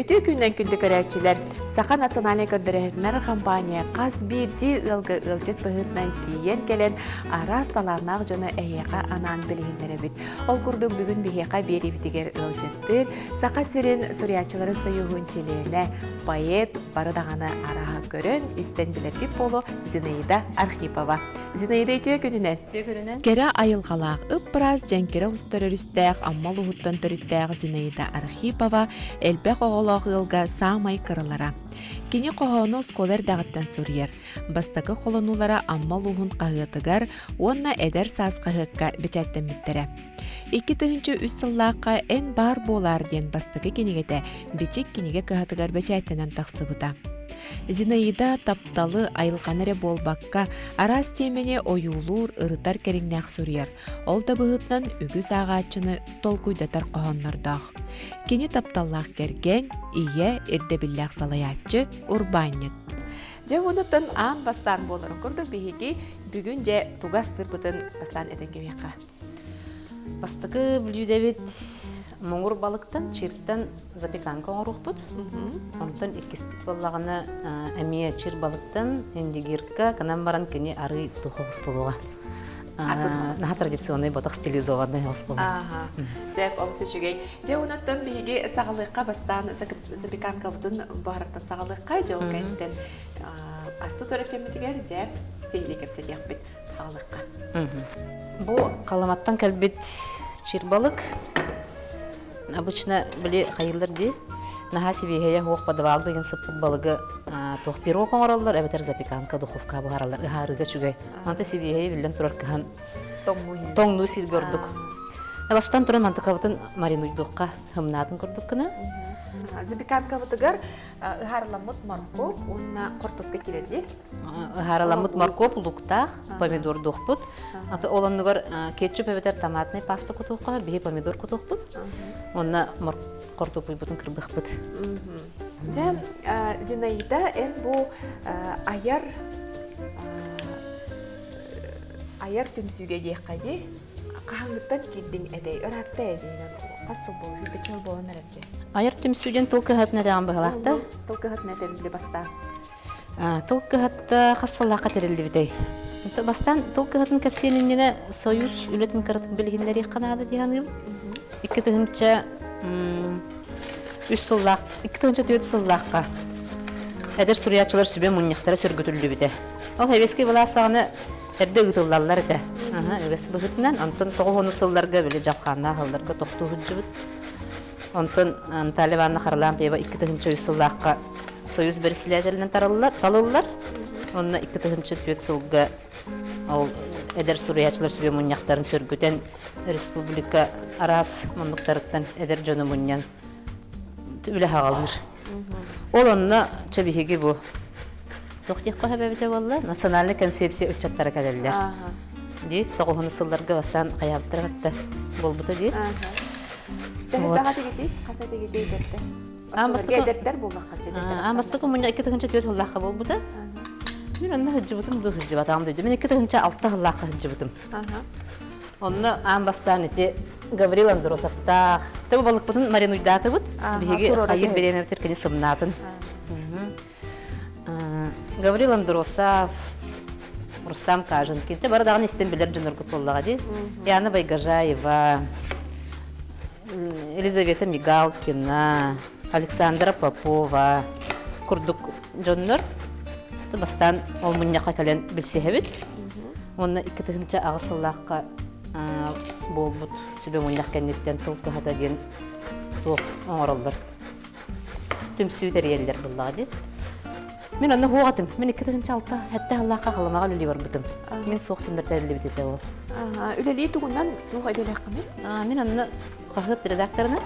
Үтүө күннэн күндү көрөөччүлэр! Саха национальнай көрдөрөһүтүнэр компания хас биирдии ыалга ыалдьыт быһыытынан тиийэн кэлэн араас талааннаах дьону эһиэхэ анаан билиһиннэрэбит. Ол курдук бүгүн биһиэхэ биэриибитигэр ыалдьыттыыр Саха сирин суруйааччыларын союһун чилиэнэ, поэт, бары даҕаны арааһа көрөн, истэн билэргит буолуо Зинаида Архипова. Зинаида үтүө күнүнэн! Үтүө күнүнэн! Кэрэ айылҕалаах, ып-ыраас дьэҥкирэ устар өрүстээх Амма улууһуттан төрүттээх Зинаида Архипова элбэх оҕолоох ыалга саамай кыралара. Кини хоһоону оскуола эрдэҕиттэн суруйар. Бастакы холонуулара Амма улууһун хаһыатыгар уонна Эдэр саас хаһыакка бэчээттэммиттэрэ. 2003 сыллаахха «Эн баар буолаар» диэн бастакы кинигэтэ Бичик кинигэ кыһатыгар бэчээттэнэн тахсыбыта. Зинаида тапталы, айылҕаны эрэ буолбакка, араас тиэмэни ойуулуур, ырытар кэриҥнээх суруйар. Ол да быһыытынан үгүс ааҕааччыны толкуйдатар хоһооннордоох. Кини тапталлаах кэргэн, ийэ, ирдэбиллээх салайааччы, урбаанньыт. Дьэ онуттан аан бастаан буоларын курдук биһиги бүгүн дьэ тугас тырбытын бастаан этэн кэбиэххэ. Бастакы бүлүүдэбит муҥур балыктан, чиртэн запеканка оҥоруохпут. Онтон иккиспит буоллаҕына эмиэ чир балыктан индигирка кынан баран кини арыы духовус буолуоҕа. Наһаа традиционный ботах стилизованный хос буолуоҕа. Сөп, олус үчүгэй. Дьэ, онуттан биһиги саҕалыахха бастаан запеканкабытын буһараттан саҕалыахха, дьэ ол кэнниттэн асты турар кэммитигэр дьэ сиһилии кэпсэтиэхпит. Саҕалыахха. Бу Халыматтан кэлбит чирбалык обычно били хайыллар дии наһаа сибиэһэйэ суох подвал деген сыппыт балыгы туох пирог оҥороллор эбэтэр запеканка духовка буһараллар ыһаарыга үчүгэй манта сибиэһэйи биллэн турар кыһан тоҥнуу сиргэ ордук бастан туран мантыкабытын маринуйдуохха хымнаатын курдук гына запеканкабытыгар ыһаарыламмыт моркуоп уонна хортуоска киирэрдии Ыһаарыламмыт моркуоп луктаах, помидордуохпут. Аты ол оннугар кетчуп эбэтэр томатный паста кутуохха, биһи помидор кутуохпут. Онно хортуоппуйбутун кырбыахпыт. Дьэ, Зинаида, эн бу айар айар түмсүүгэ диэххэ дии хаһааҥҥыттан киирдиҥ этэй? Ыраатта ээ дьиҥинэн хас сыл буолла? Сүүрбэччэ сыл буолан эрэр дии. Айар түмсүү диэн тыл кыһатын этэҕин быһалаахта. Тыл кыһатын этэбин били бастаан. Тыл кыһата хас сыллаахха тэриллибитэй? Бастаан тыл кыһатын кэпсиэн иннинэ Союз үлэтин кыратык билиһиннэриэххэ наада дии саныыбын. 2003 сыллаах, 2004 сыллаахха эдэр суруйааччылар сүбэ мунньахтара сөргүтүллүбүтэ. Ол сэбиэскэй былаас саҕана эрдэ ыытыллаллар этэ. Үгэс быһыытынан. Онтон 90 сылларга били дьалхааннаах сылларга тохтуу сылдьыбыт. Онтон Наталья Ивановна Харлампьева 2003 сыллаахха Союз бэрэссэдээтэлинэн талыллар. Онно 2004 сылга ол эдэр суруйааччылар сүбэ мунньахтарын сөргүтэн республика араас муннуктарыттан эдэр дьону мунньан үлэ хаҕалыыр. Ол онно чэ биһиги бу туох диэххэ сөбөбүтэ буолла национальный концепция ыччаттара кэлэллэр. Дии тоҕуһуну сылларга бастаан хайаабыттара кытта буолбута дии. Төһө тигити? Хаса тигити эдэрдэр? Эдэрдэр буоллахха Аан бастакы мунньах 2004 сыллаахха буолбута. Мин онно сылдьыбытым дуу сылдьыбатаҕым дойду. Мин 2006 сыллаахха сылдьыбытым. Онно аан бастаан ити Гаврил Андросовтаах. Тэбэ балыкпытын маринуйдаатыбыт. Биһиги хайыр бириэмэбитир кини сымнаатын. Гаврил Андросов, Рустам Каженкин. Те бары даҕаны истэн билэр дьонноргут буоллаҕа дии. Яна Байгажаева, Елизавета Мигалкина, Александра Попова курдук дьоннор бастаан ол мунньахха кэлэн билсиһэбит. Уонна 2008 сыллаахха буолбут сүбэ мунньах кэнниттэн тыл кыһата диэн туох оҥороллор түмсүү тэрийэллэр буоллаҕа дии. Мин онно суох этим. Мин 2006 сэттэ сыллаахха Халымаҕа үлэлии барбытым. Мин суох түмэр тэриллибит этэ ол. Үлэлии тугунан туох идэлээххиний? Мин онно хаһыат редакторынан.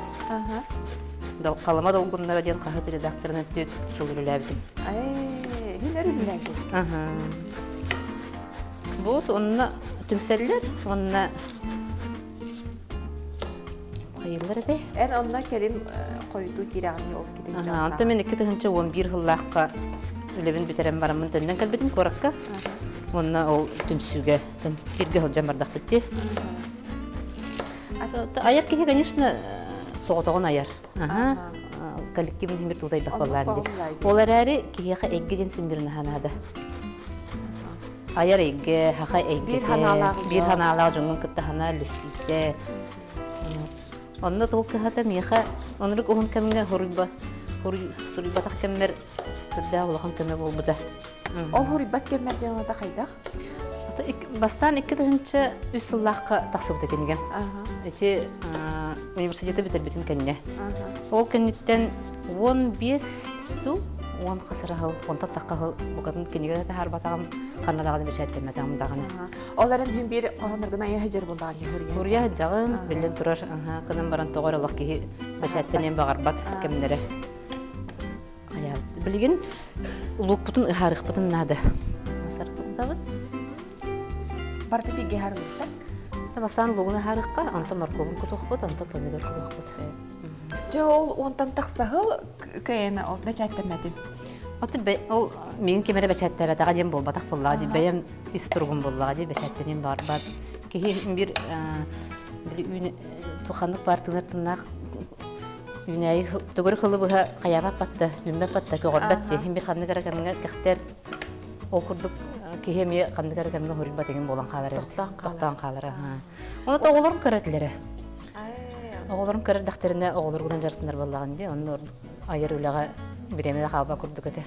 Халыма долгуннара диэн хаһыат редакторынан түөрт сыл үлэлээбитим. Мин өр үлэлээбитим. Вот онно түмсэллэр, онно хайыллар этэй? Эн онно кэлин хойутуу киирэҕин ол китин Онтон мен 2011 сыллаахха үлэбин бүтэрэн бараммын төннөн кэлбитим куоракка. Уонна ол түмсүүгэ киргэ сылдьан бардахпыт дии. Айар киһи, конечно, соҕотоҕун айар. коллективын иһин бир тутайбах буоллаан дии. Ол эрээри киһиэхэ эйгэ диэн син бир наһаа наада. Айар эйгэ, хаха эйгэтэ, биир ханаалаах дьоҥҥун кытта ханаа үллэстиитэ. Онно тыл кыһата миэхэ оннук уһун кэмҥэ хоруйба суруйбатах кэммэр сүрдээх улахан көмө буолбута. Ол хоруйбат кэммэр диэн ота хайдах? Бастаан 2003 сыллаахха тахсыбыта кинигэм. Ити университеты бүтэрбитим кэннэ. Ол кэнниттэн 15 ту 10 хас эрэ сыл, онтон тахха сыл букатын кинигэ таһаарбатаҕым, ханна даҕаны бэчээттэммэтэҕим даҕаны. Ол эрэн иһин биир хоһоонноргун айа сылдьар буоллаҕын хуруйа Хуруйа сылдьаҕын, биллэн турар, гынан баран тоҕо эрэ олох киһи бэчээттэниэн баҕарбат кэмнэрэ. Билигин луукпутун ыһаарыахпытын наада. Масартыбыт. Барыта бииргэ ыһаарыллыбыта? Бастаан лугун ыһаарыахха, онтон моркуобун кутуохпут, онтон помидор кутуохпут. Дьэ ол уонтан тахсаһыл кыайан ол бэчээттэммэтин. Оты ол миигин ким эрэ бэчээттээбэтэҕэ диэн буолбатах буоллаҕа дии бэйэм ис туругум буоллаҕа дии бэчээттэниэн баҕарбат киһи биир били туханнык баар тыынар тыннаах үүнээйи төгүрүк сылы быһа хайаабат батта үүммэт батта көҕөрбөт дии иһин бир ханнык эрэ кэмҥэ кэхтэр ол курдук киһи эмиэ ханнык эрэ кэмҥэ хоруйбат игин буолан хаалар эбит тохтоон хаалара Оны оҕолорум көрөтүлэрэ оҕолорум көрөрдөхтөрүнэ оҕолоргунан дьарыктанар буоллаҕын дии онно ордук айар үлэҕэ бириэмэ да хаалба курдук этэ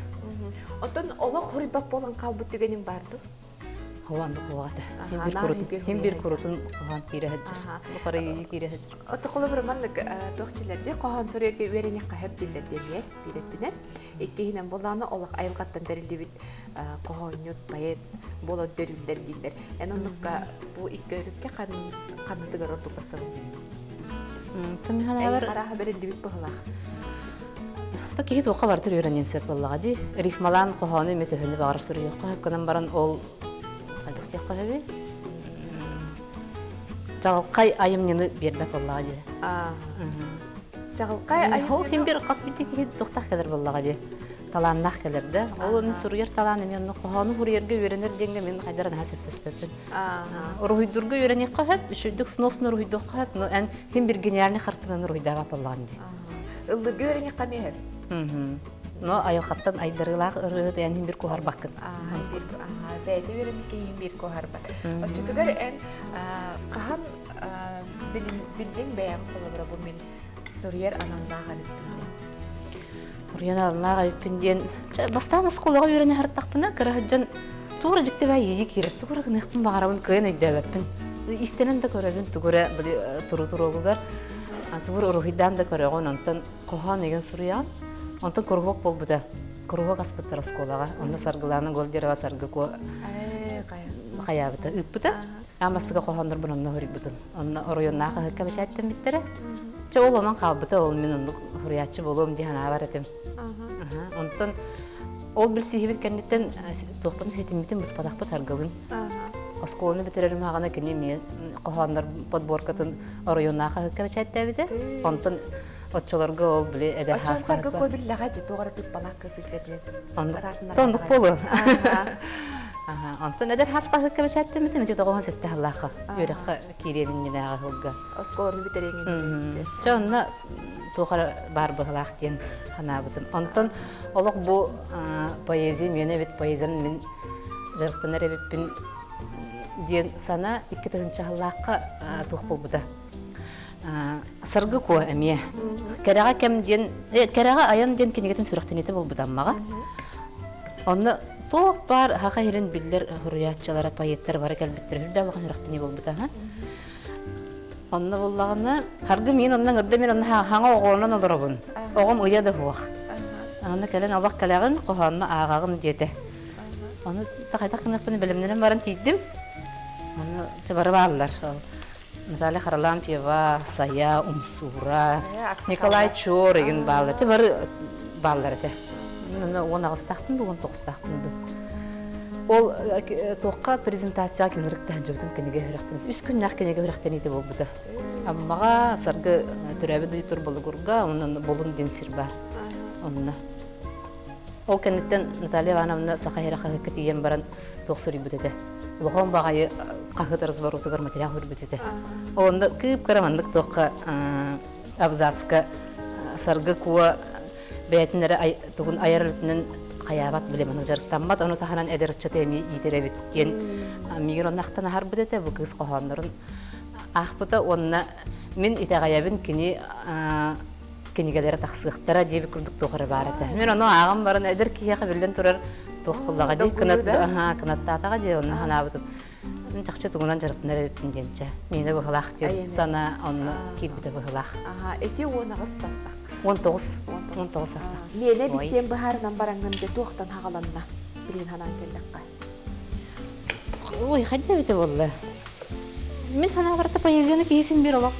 Оттон олох хоруйбат буолан хаалбыт түгэниҥ баар дуо? Хоһоон куоҕата. Хин бир курутун, хин бир курутун хоһоон киирэ сылдьар. Бухарайыы киирэ сылдьар. Отоколобура маннык туох дьилэрди хоһоон суруйарга үөрэниэххэ сөп дииллэр диэн биир өттүнэн. Иккиһинэн буоллаҕына олох айылҕаттан бэриллибит хоһоонньут, поэт буолан төрүүллэр дииллэр. Эн оннукка бу икки өрүккэ ханнытыгар ордук бассабын? Тымыһалаабар арааһа бэриллибит быһылаах. Та киһи туохха барытыр үөрэниэн сөп буоллаҕа дии. Рифмалаан хоһоону эмиэ төһөнү баҕар суруйуохха сөп гынан баран ол хайдах диэххэ сөбүй? Чаҕылхай айымньыны биэрбэт буоллаҕа дии. Чаҕылхай айымньыны... Ол ким бир хас бити киһи туохтаах кэлэр буоллаҕа дии. Талааннаах кэлэр да. Ол онно суруйар талаан эмиэ онно хоһоону суруйарга үөрэнэр диэҥҥэ мин хайдара наһаа сөпсөспөппүн. Уруһуйдуурга үөрэниэххэ сөп, үчүгдүк сносно уруһуйдуохха сөп, но эн ким бир гениальный хартыынаны уруһуйдаабат буоллаҕын дии. Ыллырга үөрэниэххэ эмиэ сөп. Но айылҕаттан айдарыылаах ырыаһыт эн иһин бир куһарбаккын. Бэйэтэ үөрэммит киһи иһин бир куһарбат. Оччотугар эн хаһан биллиҥ бэйэҥ холобура бу мин суруйар аналлаах эбиппин диэн? Суруйар аналлаах эбиппин диэн бастаан оскуолаҕа үөрэнэ сырыттахпына кыра сылдьан тугу эрэ дьикти баай иэйии киирэр тугу эрэ гыныахпын баҕарабын кыайан өйдөөбөппүн истэнэн да көрөбүн тугу эрэ били туру туруогугар тугу эрэ уруһуйдаан да көрөҕүн онтон хоһоон игин суруйаҕын онтон куруһуок буолбута куруһуок аспыттар оскуолаҕа онно Саргылаана Гольдерова Саргы Куо хайаабыта ыыппыта аан бастакы хоһооннорбун онно суруйбутум онно оройуоннаах ыһыкка бэчээттэммиттэрэ чэ ол онон хаалбыта ол мин оннук суруйааччы буолуом дии санаабар этим онтон ол билсиһибит кэнниттэн туохпун ситиммитин быспатахпыт аргылын оскуоланы бүтэрэрим аҕана кини эмиэ хоһооннор подборкатын оройуоннаах ыһыкка бэчээттээбитэ онтон оччолорго ол били эдэр Оччон саргы куо биллэҕэ дии туох эрэ тыыппалаах кыыс илдьэ диэн. Оннук буолуо. Онтон эдэр хас хаһыкка бэчээттэммитим ити 97 сыллаахха үөрэххэ киириэм иннинээҕи сылга. Оскуоланы бүтэриэҥ Чэ онно туох эрэ баар быһылаах диэн санаабытым. Онтон олох бу поэзия миэнэ эбит поэзияны мин дьарыктанар эбиппин диэн санаа 2000 сыллаахха туох буолбута. Саргы Куо эмиэ. Кэрэҕэ кэм диэн, Кэрэҕэ айан диэн кинигэтин сүрэхтэниитэ буолбута Аммаҕа. Онно туох баар саха иһирин биллэр суруйааччылара, поэттар бары кэлбиттэр. Үрдэ улахан сүрэхтэнии буолбута. Онно буллаҕына, Харгы миин онно ыҥырда мин онно хаҥа оҕолонон олоробун. Оҕом ыйа да суох. Онно кэлэн олох кэлэҕин, хоһоонно ааҕаҕын диэтэ. Ону хайдах гыныахпын бэлэмнэнэн баран тиийдим. Ону бары бааллар. Наталья Харлампьева, Сайа, Умсуура, Николай Чор игин бааллар. Чэ бары бааллар этэ. 18-таахпын да, 19-таахпын да. Ол туохха презентацияҕа кинилэрик таһдьыбытым кинигэ үрэхтэн. Үс күннээх кинигэ үрэхтэниитэ буолбута. Аммаҕа Саргы төрөөбүт дойдутугар Болугурга, онон Болун диэн сир баар. Онно. Ол кэнниттэн Наталья Ивановна Саха сирэ хаһыакка тиийэн баран туох суруйбут этэ. Улахан баҕайы хаһыат разворотугар материал суруйбут этэ. Онно кыып-кыра маннык туохха абзацка Саргы Куо бэйэтин эрэ тугун айар үлэтинэн хайаабат билимин дьарыктаммат, ону таһынан эдэр ыччаты эмиэ иитэр эбит диэн миигин онно ахтан аһарбыт этэ бу кыыс хоһооннорун аахпыта уонна мин итэҕэйэбин кини кинигэлэрэ тахсыахтара диэбит курдук туох эрэ баар этэ. Мин ону ааҕан баран эдэр киһиэхэ биллэн турар туох буллаҕа дии кынаттаатаҕа дии онно санаабытым чахчы тугунан дьарыктанар эбиппин диэн чэ миэнэ быһылаах диэн санаа онно киирбитэ быһылаах. Ити 18 састах. 19. 19 састах. Миэнэ бичиэн быһаарынан бараҥҥын дьэ туохтан хаҕаланна билигин санаан кэллэххэ. Ой, хайда эбитэ буолла. Мин санаабарта поэзияны киһи син биир олох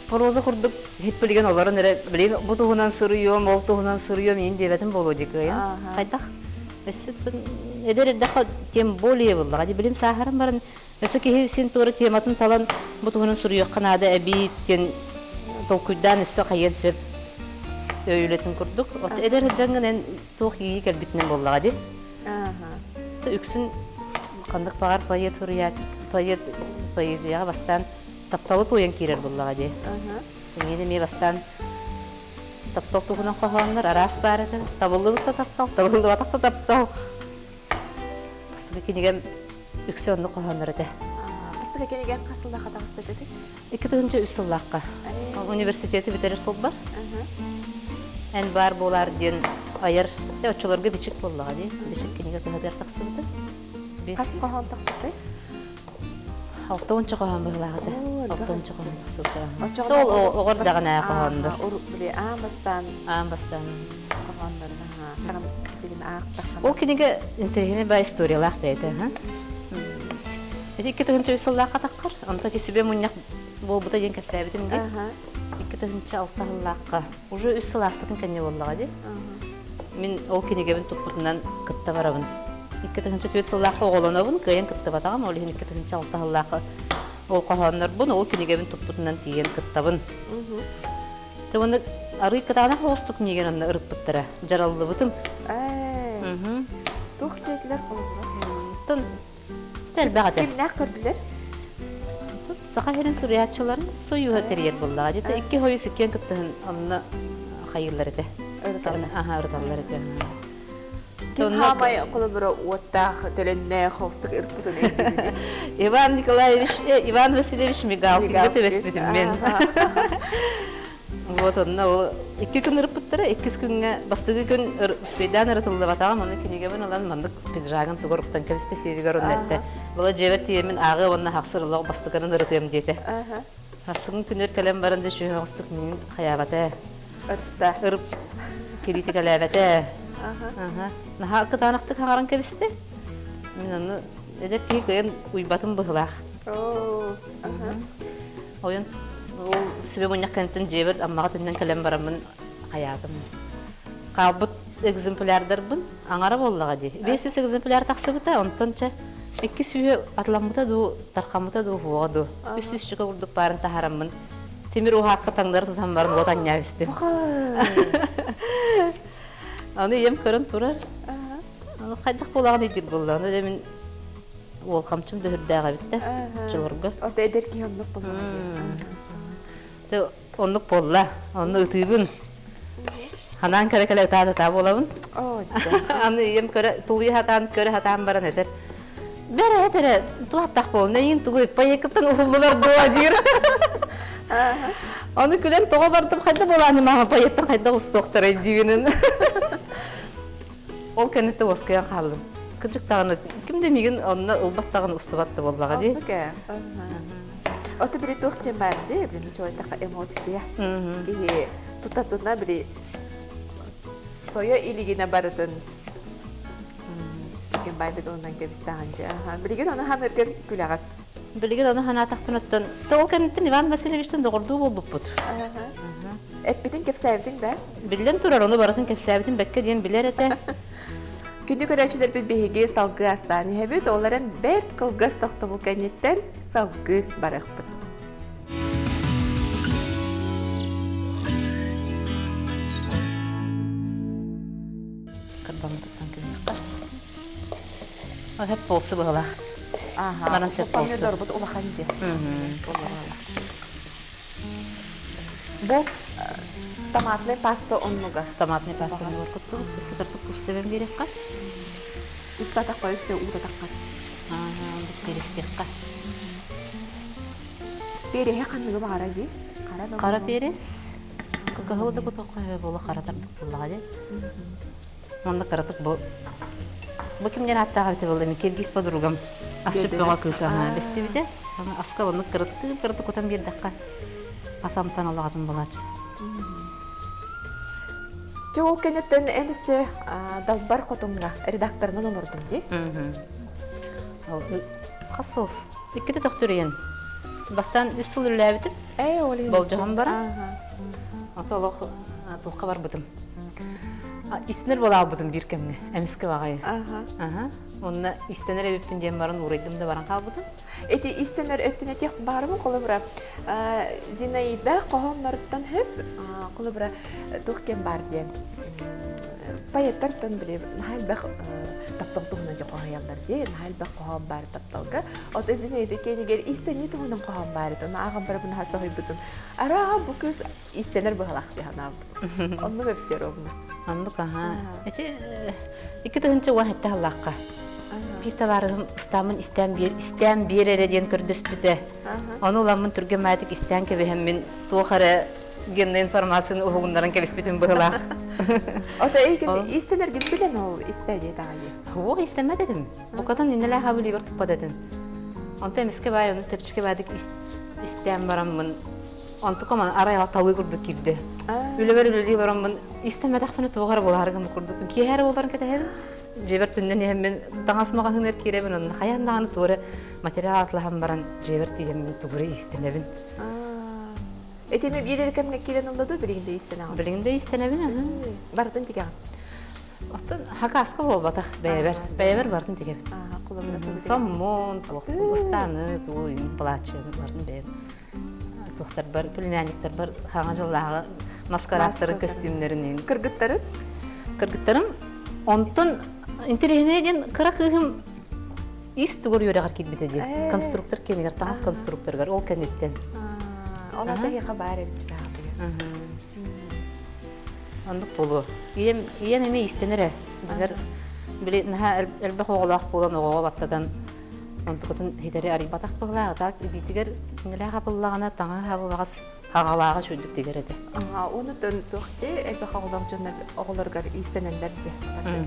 проза курдук хиппилигэн олорон эрэ билин бу туһунан суруйуом, ол туһунан суруйуом иин диэбэтим буолуо дии кыайан. Хайдах өссө эдэр эрдэххэ тем более буллаҕа дии билин сааһыран баран өссө киһи син туора тематын талан бу туһунан суруйуохха наада эбиит диэн толкуйдаан өссө хайыан сөп өй үлэтин курдук. Эдэр сылдьаҥҥын эн туох иии кэлбитинэн буоллаҕа дии. Үксүн ханнык баҕар поэт суруйааччы поэт поэзияҕа бастаан тапталы туойан киирэр буоллаҕа дии. Мин эмиэ бастаан таптал туһунан хоһооннор араас баар этэ. Табыллыбыт да таптал, табыллыбатах да таптал. Бастакы кинигэм үксэ оннук хоһооннор этэ. Бастакы кинигэҥ хас сыллаахха таҕыста этэ? 2003 сыллаахха. Университеты бүтэрэр сылбар. Эн баар буолаар диэн айар оччолорго бичик буоллаҕа дии. Бичик кинигэ кыһатыгар тахсыбыта. Хас хоһоон тахсыбытай? Алта уонча хоһоон быһыылаах этэ. Алта уонча хоһоон тахсыбыта. Ол оҕор даҕаны хоһооннор. Били аан бастаан. Аан бастаан. Хоһооннорун Ол кинигэ интэриэһинэй баа историялаах бэйэтэ. Ити 2003 сыллаахха таххар, онто ити сүбэ мунньах буолбута диэн кэпсээбитим дии. 2006 сыллаахха уже үс сыл ааспытын кэннэ буоллаҕа дии. Мин ол кинигэбин туппутунан кытта барабын. 2004 сыллаахха оҕолонобун, кыайан кыттыбатаҕым, ол иһин 2006 сыллаахха ол хоһооннорбун, ол кинигэбин туппутунан тиийэн кыттабын. Тэ уонна арыый кытаанах оҕустук миигин онно ырыппыттара. Дьараллыбытым. Туох дьиэтилэр холобура? Тон элбэх этэ. Кимнээх көрдүлэр? Саха сирин суруйааччыларын сойууһа тэрийэр буоллаҕа. Дьэ икки хойус иккиэн кыттыһын онно хайыыллар этэ. Ырыталлар. Аха, ырыталлар этэ. Ким хаамай холобура уоттаах, төлөннөөх холстук ырпытын өйдүүбүн. Иван Николаевич, Иван Васильевич Мигалкинга түбэспитим мен. Вот онно ол икки күн ырыппыттара, иккис күҥҥэ бастакы күн успейдаан ырытыллыбатаҕым, ону кинигэбин ылан маннык пиджагын тугар уктан кэбистэ сиэбигэр онно эттэ. Была дьиэбэр тиийэммин ааҕыа уонна хахсыр олох бастакынан ырытыам диэтэ. Хахсыгын күнүр кэлэн баран дьэ сүһүөх миигин хайаабата. Ытта. Ырып кириитикэлээбэтэ. Наһаа кытаанахтык хаҥаран кэбистэ. Мин ону эдэр киһи кыайан уйбатым быһылаах. Ойон ол сүбэ мунньах кэнниттэн дьиэбэр Аммаҕа төннөн кэлэн бараммын хайаатым. Хаалбыт экземплярдарбын аҥара буоллаҕа дии. 500 экземпляр тахсыбыта, онтон чэ икки сүүһэ атыламмыта дуу, тархаммыта дуу, уоҕа дуу. Үс сүүсчүкэ курдук баарын таһаараммын тимир уһаакка таҥнары тутан баран уот анньаа истим. Аны ийэм көрөн турар. Хайдах буолаҕын диир буолла. Аны да мин уолхамчым да үрдээх эбит да оччолорго. Ото эдэр киһи оннук буолла. Оннук буолла. Онну ытыыбын. Ханаан кэлэ-кэлэ ытаа-ытаа буолабын. Аны ийэм көрө, тулуйа сатаан, көрө сатаан баран этэр. Бэрэ этэрэ, туохтах буолун, эйин тугу поекыттан уһуллулар дуо диир. Аны күлэн тоҕо бардым, хайда буолааны маама поэттан хайдах устуохтарай диибинин. Ол кэнниттэн уоскуйан хааллым. Кырдьык даҕаны, ким да миигин онно ылбат даҕаны устубат да буоллаҕа дии. Ото били туох диэн баар дии, били чуолайтахха эмоция. Киһи тутатына били сойо илигинэ барытын ким байбыт онон кэбистэҕин дьэ. Билигин ону ханыыргар күлэҕит. Билигин ону ханаатахпын оттон ол кэнниттэн Иван Васильевичтан доҕордуу буолбуппут. Эппитин кэпсээбитиҥ да? Биллэн турар, ону барытын кэпсээбитин бэккэ диэн билэр этэ. Күндү көрөөччүлэрбит биһиги салгыы астаан иһэбит, ол эрэн бэрт кылгас тохтобул кэнниттэн салгыы барыахпыт. Кырбаммытыттан кыһыахха. Сөп буолсу быһылаах. Манан сөп буолсу. Помидорбут улахан дии. Бу. Томатнай паста оннуга. Томатнай паста оннугар куттубут. Өссө кырдык куустабын биэриэххэ. Устатахха өссө уутатахха. Перестиэххэ. Переһи ханныгы баҕара дии? Хара перес. Кыһыл да кутуохха сөбө буола хара тардык буоллаҕа дии. Онно кыратык бу бу ким диэн ааттаах эбитэ буолла киргиз подругам асчыт бөҕө кыыс аһаа бэссибитэ. Аска оннук кыраттыы кыратык кутан биэрдэххэ ас амтан олоҕотун булааччы. Дьэ ол кэнниттэн эн өссө Далбар Хотуҥҥа редакторынан олордум дии. Ол хас сыл? Иккитэ төхтүрүйэн. Бастаан үс сыл үлэлээбитим. Ээ, ол иһин Болдьоһон баран. Ото олох туохха барбытым. Истинэр буола албытым биир кэмҥэ. Эмискэ баҕайы. Аха. Онно истэнэр эбиппин диэн баран уурайдым да баран хаалбытым. Эти истэнэр өттүн этиэх баарымын холобура Зинаида хоһоонноруттан хөп холобура туох диэн баар диэн поэттартан били наһаа элбэх таптал туһунан дьэ хоһуйаллар дии наһаа элбэх хоһоон баар тапталга от Зинаида киэнигэр истэнии туһунан хоһоон баар этэ ону ааҕан барабын наһаа соһуйбутум араа бу кыыс истэнэр быһалаах дии санаабытым оннук эбит ровно оннук аха ити 2017 сыллаахха биир табаарыһым ыстааммын истээн биэр истээн биэр эрэ диэн көрдөспүтэ ону ыламмын түргэн маатик истээн кэбиһэммин туох эрэ геннай информацияны уһугуннаран кэбиспитим быһылаах. Ото эйгин истэнэргин билэн ол истэ диэтэҕэ Уох истэммэт этим. Букатын иннэлээх абылыгар туппат этим. Онто эмискэ баай ону тэпчикэ баадык истээн бараммын онтукам арай талыы курдук киирдэ. Үлэбэр үлэлии олороммун истэммэтэхпинэ туох эрэ буолаары гыммыт курдук. Киэһэ эрэ буоларын кэтэһэбин. Дьиэбэр түннэн иһэммин таҥас маҕаһыыныгар киирэбин онно хайаан даҕаны туора материал атлаһан баран дьиэбэр тиийэммин тугу эрэ иистэнэбин. Этими биир эрэ кэмҥэ киирэн ылла дуу, билигин да иистэнэҕин? Билигин да иистэнэбин, Барытын тигэҕин? Оттон хакаска буолбатах бэйэбэр. Бэйэбэр барытын тигэбин. Соммун, туохпун, ыстааны, туу, платьены барытын бэйэм. Туохтарбар, племянниктарбар хаҥа дьыллааҕы маскарадтарын, көстүүмнэрин. Кыргыттарын? Кыргыттарым. Онтон интэриэһинэй диэн кыра кыыһым ис тугар үөрэҕэр киирбитэ дии. Конструктор киэнигэр, таҥас конструкторыгар ол кэнниттэн. Ол ата эһиэхэ баар эбит Оннук буолуо. Ийэм, ийэм эмиэ иистэнэр ээ. Дьиҥэр, били наһаа элбэх оҕолоох буолан оҕоҕо баттатан онтукутун хитэри арыйбатах быһылаах. Так илиитигэр кинилээх апыллаҕына таҥаһа баҕас хаҕалааҕа үчүгдүк тигэр этэ. Уонна туох дии элбэх оҕолоох дьоннор оҕолоругар иистэнэллэр дьэ.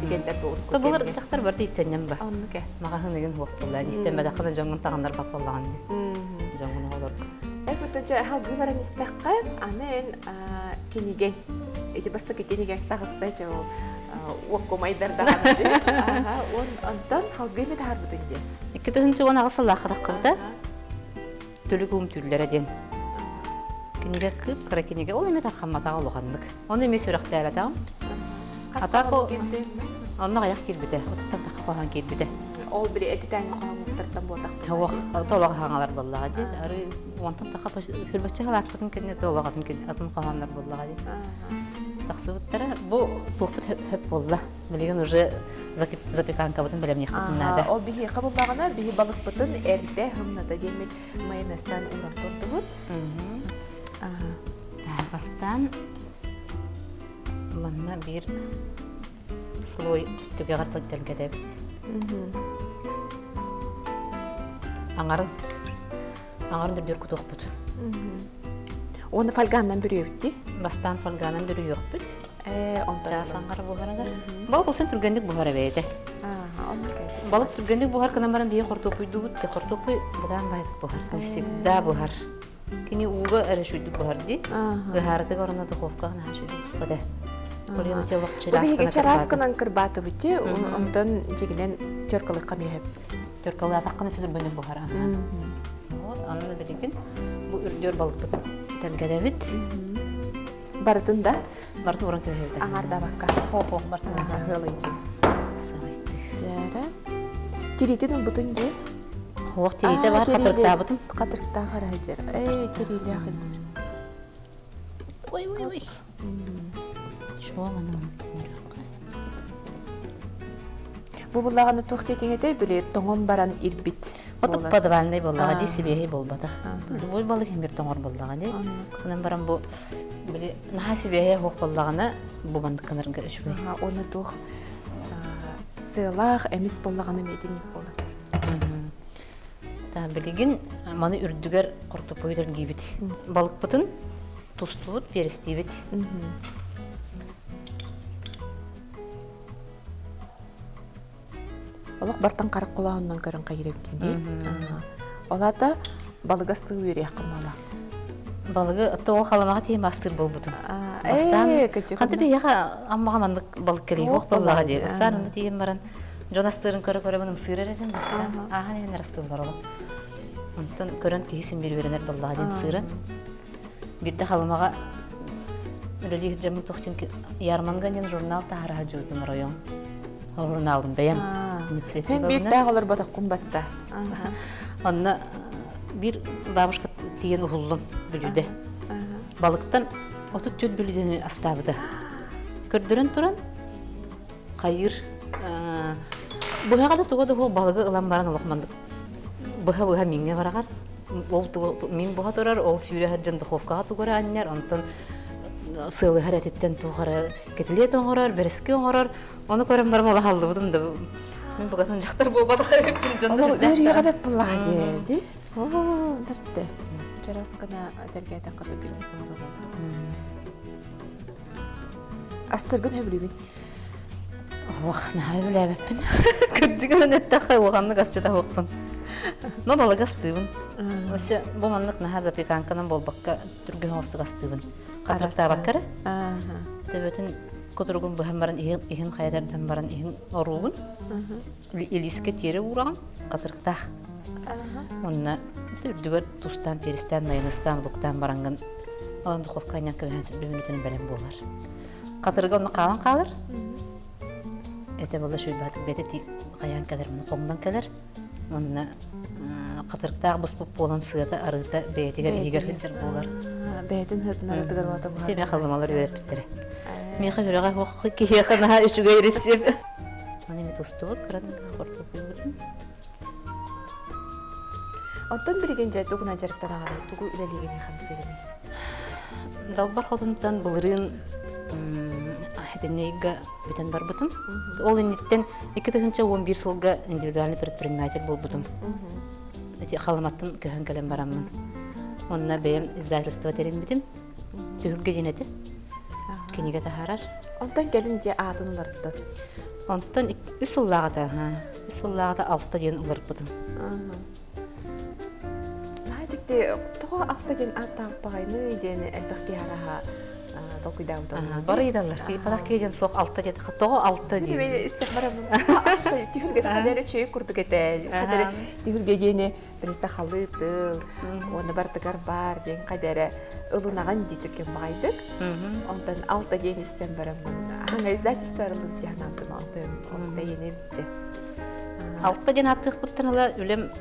Тигэллэр бу урукку. Былыр дьахтар барыта иистэнньэн ба. Оннук ээ. Маҕаһыын игин хуох буолла. Иистэммэтэххинэ дьоҥҥун таҕыннар баппаллаҕын дии. Дьоҥҥун оҕолорго. Эбэтэ дьэ салгыы баран истэххэ, аны эн кинигэҥ ити бастакы кинигэҥ таҕыста дьэ ол уоккумайдар даҕаны дии. Уон онтон салгыы эмэ таһаарбытыҥ диэн. 2018 сыллаахха таххыбыта. Түлүк уум түллэрэ диэн. Кинигэ кып-кыра кинигэ. Ол эмиэ тархамматаҕа улаханнык. Ону эмиэ сүрэхтээбэтэҕим. Атак онно аҕыйах киирбитэ. Отуттан тахха хоһоон киирбитэ. Ол били этитээҥҥи хоһоонуттартан буолтах. Суох, толох хаҥалар буоллаҕа дии. Ары онтон тахха хүрбэччэ халааспытын кэннэ толох атын атын хоһооннор буоллаҕа дии. Тахсыбыттара. Бу туохпут хөп буолла. Билигин уже запеканкабытын бэлэмниэхпитин наада. Ол биһиэхэ буллаҕына биһи балыкпытын эрдэ хымната диэммит майонезтан ууран турдубут. Бастаан манна биир слой түгэҕэр тэлгэтэбит. Аҥарын аҥарын үрдүөр кутуохпут. Уонна фольганнан бүрүөбүт дии? Бастаан фольганан бүрүйүөхпүт. Ээ, онтон Чаас аҥара буһарыгар. Балык усын түргэнник буһар эбээтэ. Балык түргэнник буһар гынан баран биһи хортуоппуйдуубут. Хортуоппуй быдаан баайдык буһар. Не всегда буһар. Кини ууга эрэ шүйдүк буһар дии. Ыһаарытыгар уонна духовкаҕа наһаа шүйдүк буспата. Ол иһин ити чараас Чарааскынан кырбаатыбыт дии. Онтон дьигинэн теркалыкка миэһэп. Теркалаатаххына сүдүргүнүк буһар. Вот, анны билигин бу үрдүөр балыкпытын тэлгэдэбит. Барытын да? Барытын уран кэбиһэбит. Аҥаардаабакка. Хо-хо, барытын Ыалыйдым. Сылайдых. Дьээрэ. Тириитин ылбытын дии. Хуох тириитэ бар, хатырыктаабытым. Хатырыктаах эрэ сылдьар. Эй, тириилээх сылдьар. Ой, ой, ой. Чуо, маны. Бу буллаҕына туох диэтиҥ этэй, били тоҥон баран ирбит Оту подвальный буоллаҕа дии, сибиэһэй буолбатах. Бу балык иһин бир тоҥор буоллаҕа дии. Онон баран бу били наһаа сибиэһэй оһох буоллаҕына бу маннык гынарга үчүгэй. Уонна туох сыалаах эмис буоллаҕына миэтинник буолар. Та билигин маны үрдүгэр хортоппойу тэлгиибит. Балыкпытын тустубут, перестиибит. Олох бартан харах кулаһыннан көрөн хайырабыккин дии. Ол аата балыга астыы үөрүйэххин буола. Балыгы отто ол халамаҕа тиийэн бастыыр буолбутум. Бастаан ханта биһиэхэ аммаҕа маннык балык кэлиэх буоллаҕа дии. Бастаан онно тиийэн баран дьон астыырын көрө-көрөбүн ымсыыр эрэтин бастаан ааһан иһэн астыыллар олох. Онтон көрөн киһи син биир үөрэнэр буоллаҕа диэн ымсыыран. Биирдэ Халымаҕа үлэлии сылдьаммын туох диэн Ярманга диэн журнал таһаара сылдьыбытым оройуон. Журналым бэйэм инициативабынан. Биирдээх олорботоххун батта. Онно биир бабушка тиийэн уһуллум бүлүүдэ. Балыктан 34 бүлүүдэни астаабыта. Көрдөрөн туран хайыр быһаҕа да туга да балыгы ылан баран олох маннык быһа-быһа миҥҥэ бараҕар ол мин буһа турар ол сүүрэ сылдьан духовкаҕа тугу эрэ анньар онтон сыалыһар этиттэн туох эрэ кэтилиэт оҥорор бэрэски оҥорор ону көрөн баран олох аллыбытым да мин букатын дьахтар буолбатах эбиппин дьоннор үөрүйэҕэ бэп буллаҕа дии оо дэртэ чарас гына тэлгээтэххэ түргэн астыргын сөбүлүүгүн Ох, наһаа сөбүлээбэппин. Кырдьыгынан эттэххэ, улаханнык асчыта суохпун. Но балыгы астыыбын. Өссө бу маннык наһаа запеканканан буолбакка түргэн оҕустук астыыбын. Хатырыктаабакка эрэ. Төбөтүн кутуругун быһан баран иһин, иһин хайа тардан баран иһин оруубун. Илиискэ тиэрэ уураҕын, хатырыктаах. Онно үрдүгэр тустаан, перистаан, майонезтаан, луктаан бараҥҥын ылан духовка анньан кэбиһэн сүрбэ мүнүүтэнэн бэлэм буолар. Хатырыга онно хаалан хаалар. Этэ буолла шүйбаатык бэйэтэ хайаан кэлэр, муну хоҥнон кэлэр. Онно хатырыктаах буспут буолан сыата арыыта бэйэтигэр иһигэр сылдьар буолар. Бэйэтин сыатын арыытыгар улата буолар. Сэмэ халымалар үөрэппиттэрэ. Миэхэ үрэҕэ ох киһиэхэ наһаа үчүгэй рецепт. Маны эми тустубут кыратык хортуоппуйбутун. Оттон билигин дьэ тугунан дьарыктанаҕыный, тугу үлэлиигиний хамсыыгыный? Далбар хотунтан былырыын этиннийга бүтэн барбытым. Ол инниттэн 2011 сылга индивидуальный предприниматель буолбутум. Эти Халыматтан көһөн кэлэн бараммын. Онно бэйэм издательство тэриммитим. Түһүлгэ диэн этэ. Кинигэ таһаарар. Онтон кэлин дьэ аатын уларыттын. Онтон үс сыллааҕыта, үс сыллааҕыта алта диэн уларыппытым. Наһаа дьикти, тоҕо алта диэн ааттаах баҕайыный диэн элбэх киһи араһа толкуйдаабыта. Бары ыйыталлар. Кыйпатах киһи диэн суох алта диэтэ. Тоҕо алта диэн. Мен истэх барамын. Түһүлгэ хадары чөй курдук этэ. Хадары түһүлгэ диэни билсе халыы тыл, уонна бартыгар баар диэн хадары ылынаҕын дии түргэн баҕайдык. Онтон алта диэн истэн бараммын. Аһаҥа издательство арыллыбыт диэн анаабытым алтын алта иэни эбитчэ. Алта диэн ааттыахпыттан ыла үлэм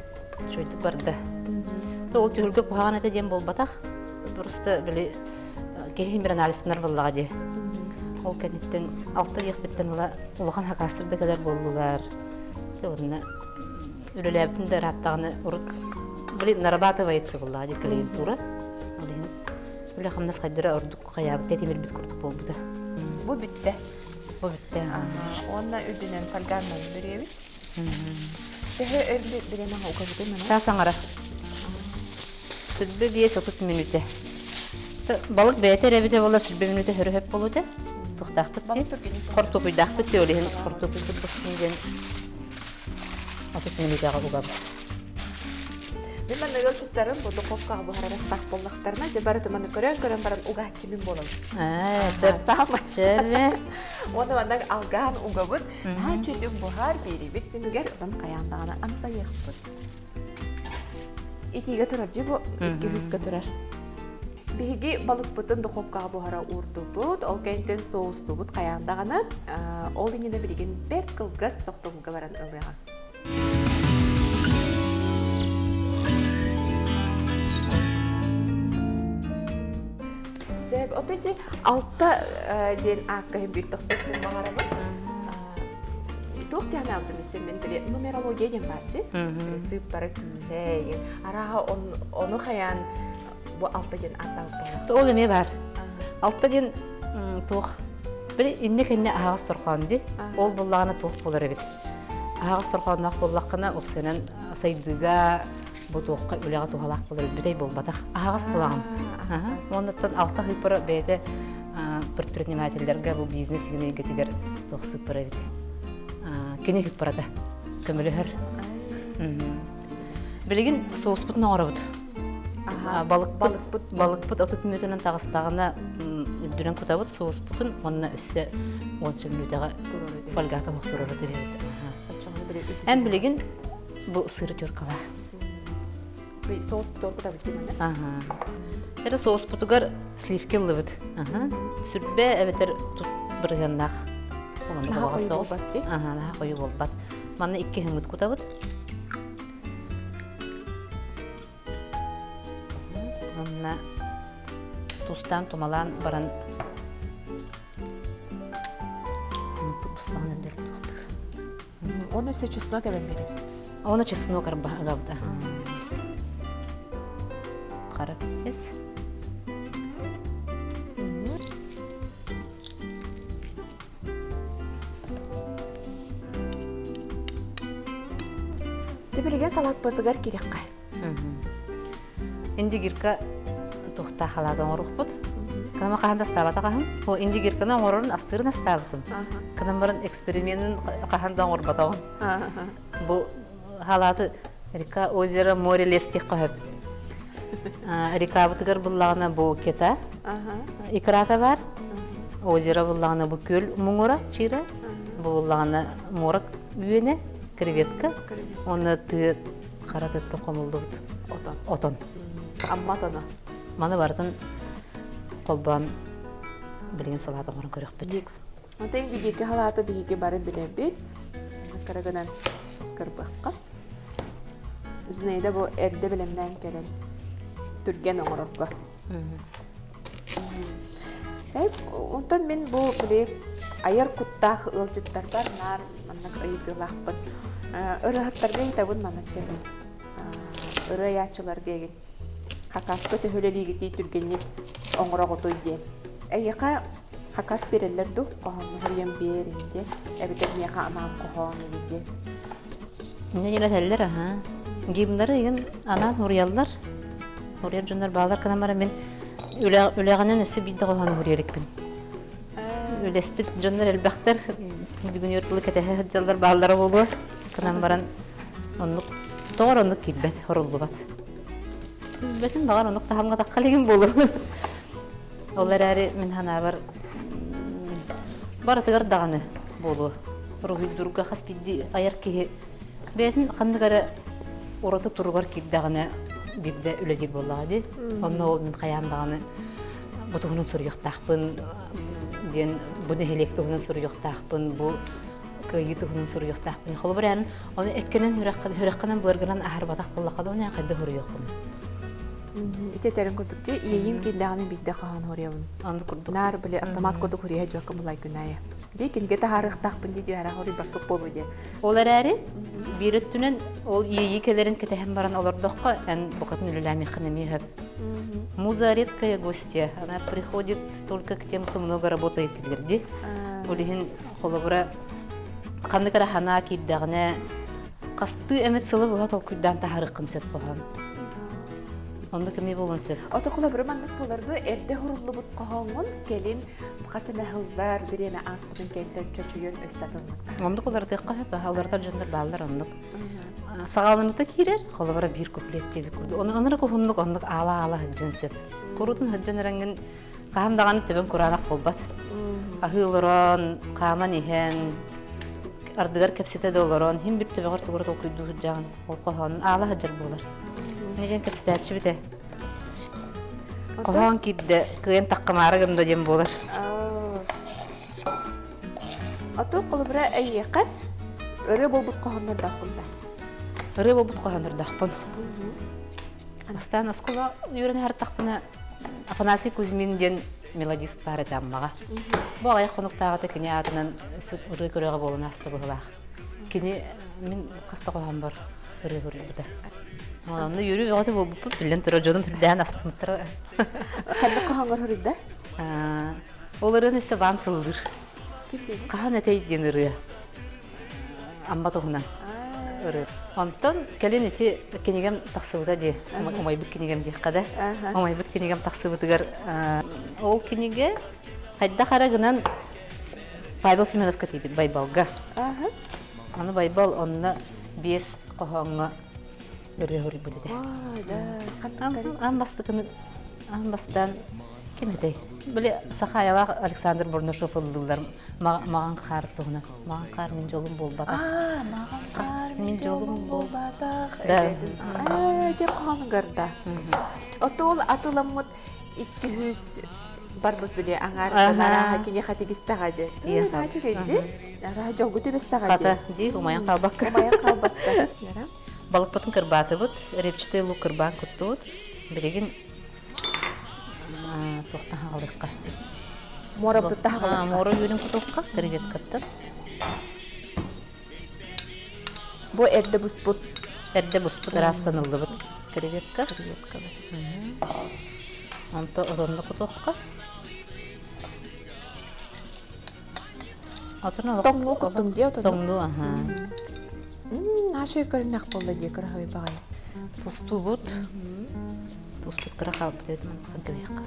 үчүгэйдик барда. Ол түһүлгэ куһаҕан этэ диэн буолбатах. Просто били киһи бир анализтанар буоллаҕа дии. Ол кэнниттэн алта диэхпиттэн ыла улахан хакастар да кэлэр буоллулар. Уонна үлэлээбитим да ырааттаҕына урут били нарабатывается буоллаҕа дии клиентура. Ол иһин үлэ-хамнас хайдара ордук хайаабыт тэтимирбит курдук буолбута. Бу бүттэ. Бу бүттэ. Уонна үрдүнэн фольганнан бүрүөбүт. Төһө өр бириэмэҕэ угабытый маны? Чаас аҥара. Сүрбэ 5-30 мүнүүтэ. Балык бэйэтэ эрэ эбитэ буоллар сүрбэ мүнүүтэ хөрө хөп буолуо этэ. Туохтаахпыт дии. Хортуопуйдаахпыт дии, ол иһин хортуопуйбут быстын диэн 30 мүнүүтэҕэ угабыт. Мин манна ыалдьыттарым бу духовкаҕа буһарар астаах буоллахтарына, дьэ барыты маны көрөн-көрөн баран угааччы мин буолабын. Ээ, сөп. Саамай. Чэ, Уонна манна алгаан угабыт. Наһаа үчүгэй буһар биэрибит түмүгэр ылан хайаан даҕаны амсайыахпыт. Итиигэ турар дии бу икки үскэ турар. Биһиги балыкпытын духовкаҕа буһара уурдубут, ол кэнниттэн соустубут хайаан даҕаны. Ол иннинэ билигин бэрт кылгас тохтобулга баран ылыаҕа. Сөп, ото ити алта диэн аакка иһин биир тохтоппун баҕарабын. Туох диэн анаабытым истэн мен били нумерология диэн баар дии. Сыыппара күүһэ Арааһа ону хайаан бу алта диэн ааттаабыт Ол эмиэ баар. Алта диэн туох били иннэ-кэннэ аһаҕас торхоон ди. Ол буллаҕына туох буолар эбит. Аһаҕас торхоонноох буоллаххына опсанан сайдыыга бу туохха үлэҕэ туһалаах буолар бүтэй буолбатах. Аһаҕас булаҕын. Оннуттан алта сыыппара бэйэтэ предпринимателлэргэ бу бизнес эйгэтигэр туох сыыппара эбит. Кини сыыппарата көмөлөһөр. Билигин соуспутун оҥоробут. Балыкпыт, балыкпыт 30 мүнүүтэнэн таҕыстаҕына үрдүнэн кутабыт соуспутун уонна өссө уонча мүнүүтэҕэ фольгата туруора түһэбит. Эн билигин бу сыры теркала. Соус кутабыт димана. Аха. Эрэ соуспутугар сливки ыллыбыт. Сүрбэ эбэтэр тут бырыһыаннаах. Наһаа хойуу буолбат дии. Аха, наһаа хойуу буолбат. Манна икки хымыт кутабыт. Манна тустаан тумалаан баран бустаҕын үрдүр кутуохпут. Оны өссө чеснок эбэн беребит. Оны чеснок арбаһыгабыта. Хара ис. Тибилигин салатпытыгар кириэххэ. Индигирка тухта халаат оҥорукпут. Кынама хаһан да астаабата хаһым. О индигирканы оҥорорун астыырын астаабытым. Кынам баран эксперименин хаһан да оҥорботоҕум. Бу халааты река озеро море лес диэххэ сөп. Рекабытыгар буллаҕына бу кета икрата бар. Озеро буллаҕына бу күөл муҥура чыыра. Бу буллаҕына муора үөнэ креветка. Уонна тыа хара тыттан хомуллубут отон. Отон. Амма отоно. Маны барытын холбоон билигин салаат оҥорон көрөхпүт. Оттон индигирка халааты биһиги бары билэбит. Кыра гынан кырбыахха. Зинаида бу эрдэ бэлэмнээн кэлэн түргэн оҥорорго. Онтон мин бу били айар куттаах ыалдьыттарбар наар маннык ыйытыылаахпын. Ырыаһыттарга ыйытабын маннык диэн. Ырыа айааччыларга эгин хакаска төһөлөлиигитий түргэнник оҥороҕутуй диэн. Эйиэхэ хакас биэрэллэр дуу хоһоонно суруйан биэрин диэн эбэтэр миэхэ анаан хоһоон эбит диэн. Инньэ диэн этэллэр аһа. Гимнары игин анаан суруйаллар. Суруйар дьоннор бааллар гынан баран мин үлэҕинэн өссө биирдэ хоһоону суруйа иликпин. Үлэспит дьоннор элбэхтэр. Бүгүн өр тылы кэтэһэ сылдьаллар бааллара буолуо. Гынан баран оннук тоҕор оннук киирбэт, хоруллубат. Киирбэтин баҕар оннук таһымҥа тахха илигим буолуо. Ол эрээри мин санаабар барытыгар даҕаны буолуо. Уруһуйдуурга хас биирдии айар киһи бэйэтин ханнык эрэ ураты туругар киирдэҕинэ биирдэ үлэлиир буоллаҕа дии. Онно ол мин хайаан даҕаны бу туһунан суруйуохтаахпын диэн бу нэһилиэк туһунан суруйуохтаахпын, бу кыайыы туһунан суруйуохтаахпын. Холобур эн ону эккинэн сүрэххинэн быаргынан аһарбатах буоллаххына ону хайдах суруйуоххун? Ити этэрин курдук дии, иэйиим киирдэҕинэ биирдэ хаһан хоруйабын. Оннук курдук. Наар били автомат курдук хоруйа дьуокка булайгынайа. Дии кинигэ таһаарыахтаахпын дии дии хоруйбакка буолуо диэн. Ол эрээри биир өттүнэн ол иэйии кэлэрин кэтэһэн баран олордоххо эн букатын үлэлээмиэххин эмиэ сөп. Муза редкая гостья, она приходит только к тем, кто много работает дииллэр дии. Ол иһин холобура ханнык эрэ санаа киирдэҕинэ хастыы эмит сылы быһа толкуйдаан таһаарыаххын сөп хоһоон. Оннук эмиэ буолуон сөп. Ото холобура маннык буолар дуо эрдэ хуруллубут хоһооҥҥун кэлин хас эмэ сыллар бириэмэ ааспытын кэнтэн чочуйан өссө атыннык Оннук уларытыахха сөп, уларытар дьоннор бааллар оннук. Саҕаланыыта киирэр, холобура биир куплет диэбит курдук. Ону ынырык уһуннук оннук аала-аала сылдьан сөп. Куруутун сылдьан эрэҥҥин хаһан даҕаны төбөҥ кураанах буолбат. Аһыы олорон, хааман иһэн, ардыгар кэпсэтэ да олорон, иһин бір төбөҕөр тугура толкуйдуу сылдьаҕын. Ол хоһоонун аала сылдьар буолар. Ини диэн кэпсэтээччибит ээ. Хоһоон киирдэ, кыайан таххамаары гында диэн буолар. Ото холобура эйиэхэ ырыа буолбут хоһооннордоохпун да? Ырыа буолбут хоһооннордоохпун. Бастаан оскуола үөрэнэ сырыттахпына Афанасий Кузьмин диэн мелодист баар этэ Аммаҕа. Бу аҕыйах хонуктааҕыта кини аатынан ырыа көрөҕө буолан ааста быһыылаах. Кини мин хаста хоһоон ырыа суруйбута. Онно үөрүү бөҕөтө буолбуппут, биллэн турар, дьонум үрдээн астыммыттара. Ханнык хоһооҥҥор суруйда? Ол ырыаны өссө баан сыллыыр. Хаһан этэй диэн ырыа. Амма туһунан ырыа. Онтон кэлин ити кинигэм тахсыбыта дии, умайбыт кинигэм диэххэ да. Умайбыт кинигэм тахсыбытыгар ол кинигэ хайдах эрэ гынан Павел Семеновка тиийбит Байбалга. Аны Байбал онно биэс хоһооҥҥо ырыа суруйбут этэ. Аан бастакыны аан бастаан ким этэй? Били саха айалаах Александр Бурнашов ыллыыллар маҕан хаар туһунан. Маҕан хаар мин дьолум буолбатах. Маҕан хаар мин дьолум буолбатах. Да. Диэн хоһоонугар да. Оттон ол атыламмыт 200 барбыт били аҥаар арааһа киниэхэ тигистэҕэ дии. Наачыгай дии. Арааһа дьолгу түбэстэҕэ дии. Хата дии умайан хаалбакка. Умайан хаалбакка. Балыкпытын кырбаатыбыт, репчатый лук кырбаан куттубут. Билигин туохтан хаҕалыахха? Муорабытыттан хаҕалыахха. Муора үөрүн кутуохха, креветкаттан. Бу эрдэ буспут. Эрдэ буспут ыраастаныллыбыт креветка. Креветка. Онто отонно кутуохха. Отон Тоҥнуу куттум дии отону. Тоҥнуу, аха. Наша көрүннэх буолла дии кыраһабай баҕайы. Тустубут. Туспут кыра хаалбыт эбит маннык кэбиһиэххэ.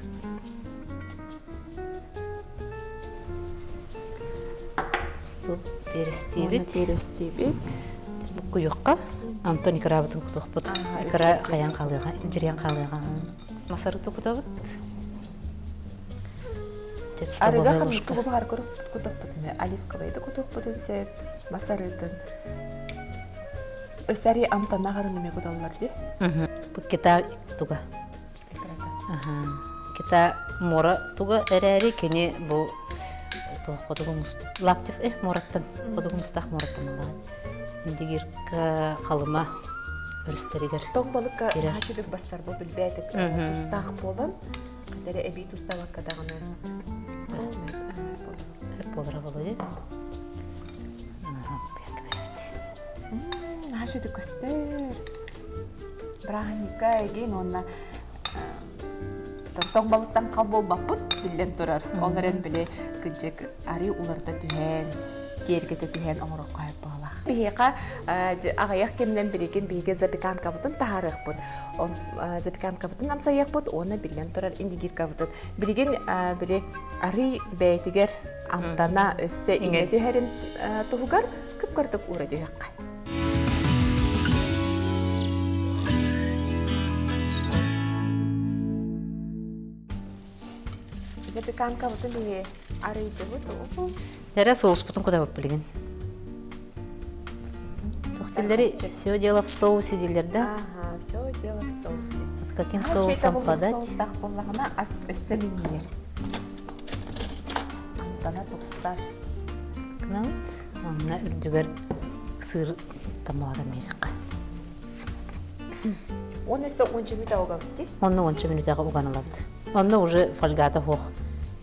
Тустуу перестиибит. Перестиибит. Буккуйуохха. Антон икрабытын кутуохпут. Икра хайан хаалыаҕа, дьириэн хаалыаҕа. Масарыты кутабыт. Арыга ханнык тугу баҕар кутуохпутун, оливковайды кутуохпутун сөп, мас арыытын. Өссө арыы амтана аҕарын эмиэ куталлар дии. Бу кита туга. Кита муора туга эрээри кини бу хотугу Лаптев э муораттан хотугу мустаах муораттан ыллаҕа. Индигирка Халыма өрүстэригэр. Тоҥ балыкка наһаа бассар бу билбээтик тустаах буолан Эри эбии тустабакка даҕаны буолара буолуо Наһаа сүтүк көстөр. Бырааһынньыкка эгин уонна тоҥ балыктан хал буолбаппыт биллэн турар. Ол эрэн били кыдьык арыы уларыта түһэн, киэргэтэ түһэн оҥороххо сөп буоллах. Биһиэхэ аҕыйах кэминэн билигин биһиги запеканкабытын таһаарыахпыт. Запеканкабытын амсайыахпыт уонна биллэн турар индигиркабытын. Билигин били арыы бэйэтигэр амтана өссө иҥэ түһэрин туһугар кып-кырдык уура түһүөххэ. Запеканкабытын биһи арыйдыбыт. Эрэ соуспутун кутабыт билигин. Тохтиллери все дело в соусе дииллэр да? Ага, все дело в соусе. Под каким соусом подать? Соустах буоллаҕына ас өссө минньийэр. Амтана тупсар. Гынабыт. Онно үрдүгэр сыр тамалатан биэриэххэ. Уон өссө уонча мүнүүтэ угабыт дии? Онно уонча мүнүүтэҕэ уган ылабыт. Онно уже фольгата суох.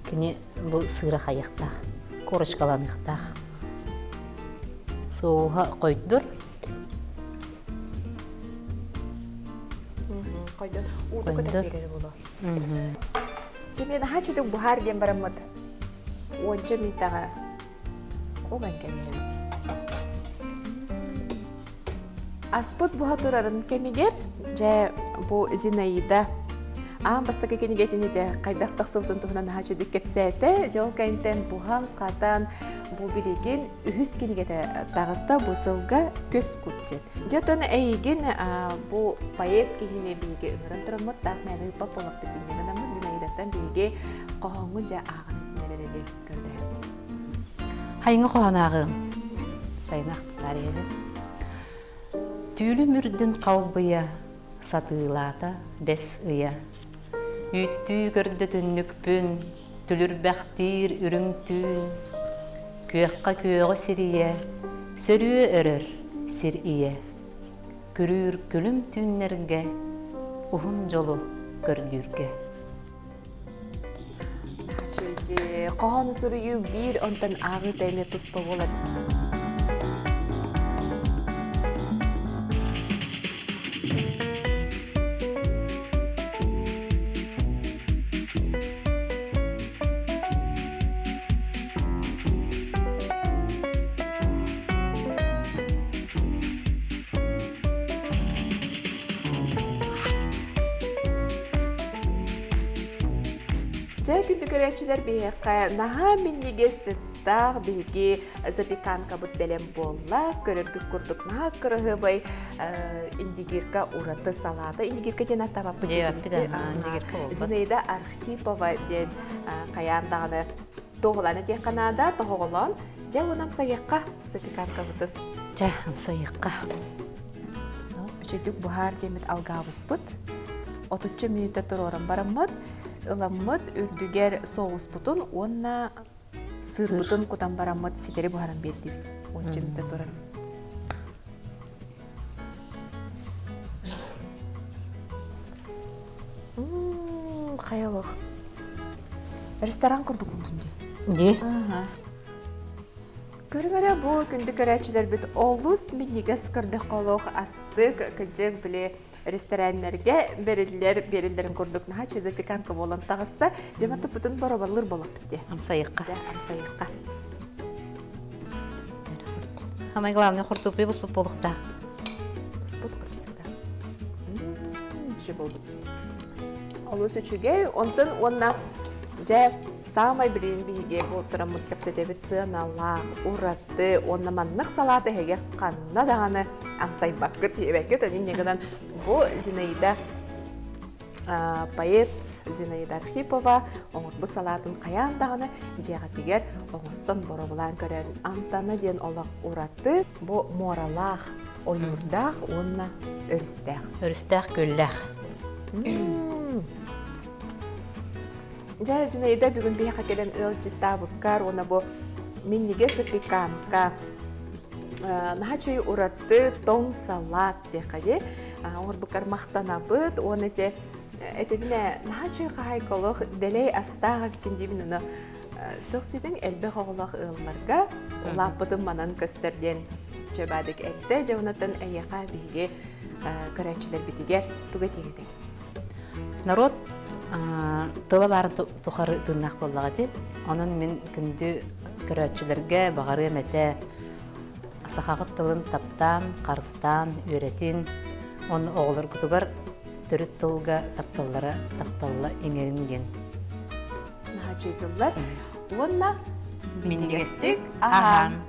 Кини бу сыыра хайыахтаах, корочкаланыахтаах. Соуһа хойдур. Хойдур. Уута көтөн биэрэр буолуо. Чэ, наһаа чүтүк буһаар диэн бараммыт. Уонча мүнүүтэҕэ уган кэбиһэбит. Аспыт буһа турарын кэмигэр, дьэ, бу Зинаида аан бастакы кинигэтин дьэ хайдах тахсыбытын туһунан наһаа үчүгдүк кэпсээтэ. Дьэ ол кэнниттэн буһан-хатан бу билигин үһүс кинигэтэ таҕыста бу сылга Көс кут диэн. Дьэ оттон эйигин бу поэт киһини биһиги ыҥыран тураммыт таах мээнэ ыыппат буоллахпыт дии гынаммыт Зинаидаттан биһиги хоһооҥҥун дьэ ааҕан иһитиннэрэрэ көрдөһөбүт. Хайыҥы хоһоон ааҕыам. Сайын ахтар иһэбин. Түүлүм үрдүн халбыйа, сатыылаата бэс ыйа. Үүттүү көрдө түннүкпүн, түлүрбэхтиир үрүҥ түүн. Күөххэ күөҕү сирийэ, сөрүө өрөр сир ийэ. Күрүүр күлүм түүннэргэ, уһун дьолу көрдүүргэ. Хоһоону суруйуу биир, онтон ааҕыы эмиэ туспа буолар. Дьэ, күндү көрөөччүлэр биһиэхэ наһаа минньигэс сыттаах биһиги запеканкабыт бэлэм буолла. Көрөргүт курдук наһаа кыраһыабай индигирка ураты салаата. Индигирка диэн аттаабаппыт Зинаида Архипова диэн хайаан даҕаны туоһулаан этиэххэ наада, тоһоҕолоон. Дьэ, уонна амсайыахха запеканкабытын. Чэ, амсайыахха. Үчүгдүк буһаар диэммит алгаабыппыт. Отучча мүнүүтэ туруоран бараммыт, ыламмыт үрдүгэр соуспутун уонна сыырбытын кутан бараммыт ситэри буһаран биэрдибит. Уонча мүнүүтэ туран. Хайалых. Ресторан курдук дии. Дии. Көрүҥ эрэ бу күндү көрөөччүлэрбит олус минньигэс көрдөххө олох астык, кырдьык били рестораннарга бэриллэр биэриллэрин курдук наһаа үчүгэй запеканка буолан таҕыста. Дьэ матыппытын боробаллыр болоппут дии. Амсайыкка. Дьэ, амсайыкка. Самое главное, хортуоппуй буспут буолуохтаах. Буспут хортуоппуйда. Үчүгэй буолбут. Олус үчүгэй. Онтон уонна дьэ саамай билигин биһиги бу тураммыт кэпсэтэбит сыаналаах, ураты уонна маннык салаат эһиги ханна даҕаны амсайбаккыт, диэбэккит. Инньэ гынан бу Зинаида поэт Зинаида Архипова оҥорбут салаатын хайаан даҕаны дьиэҕитигэр оҥостон боробулаан көрөөрүн амтана диэн олох ураты бу муоралаах, ойуурдаах уонна өрүстээх. Өрүстээх күөллээх. Дьэ, Зинаида бүгүн биһиэхэ кэлэн ыалдьыттаабыккар уонна бу минньигэс запеканка наһаа чэй ураты тоҥ салаат диэххэ дии оҥорбуккар махтанабыт уонна дьэ этэбинэ наһаа чэй хаһаайкалаах дэлэй астаах эбиккин диибин ону туох диэтиҥ элбэх оҕолоох ыалларга улааппытым манан көстөр диэн чөбаадык эттэ дьэ онуттан эйиэхэ биһиги көрөөччүлэрбитигэр тугу этиэҥ Народ тыла баарын тухары тыыннаах буоллаҕа ити. Онон мин күндү көрөөччүлэргэ баҕарыам этэ сахаҕыт тылын таптаан, харыстаан, үөрэтин, уонна оҕолоргутугар төрүт тылга тапталлара тапталла иҥэрин диэн. Наһаа үчүгэй тыллар. Уонна минньигэстик аһаан.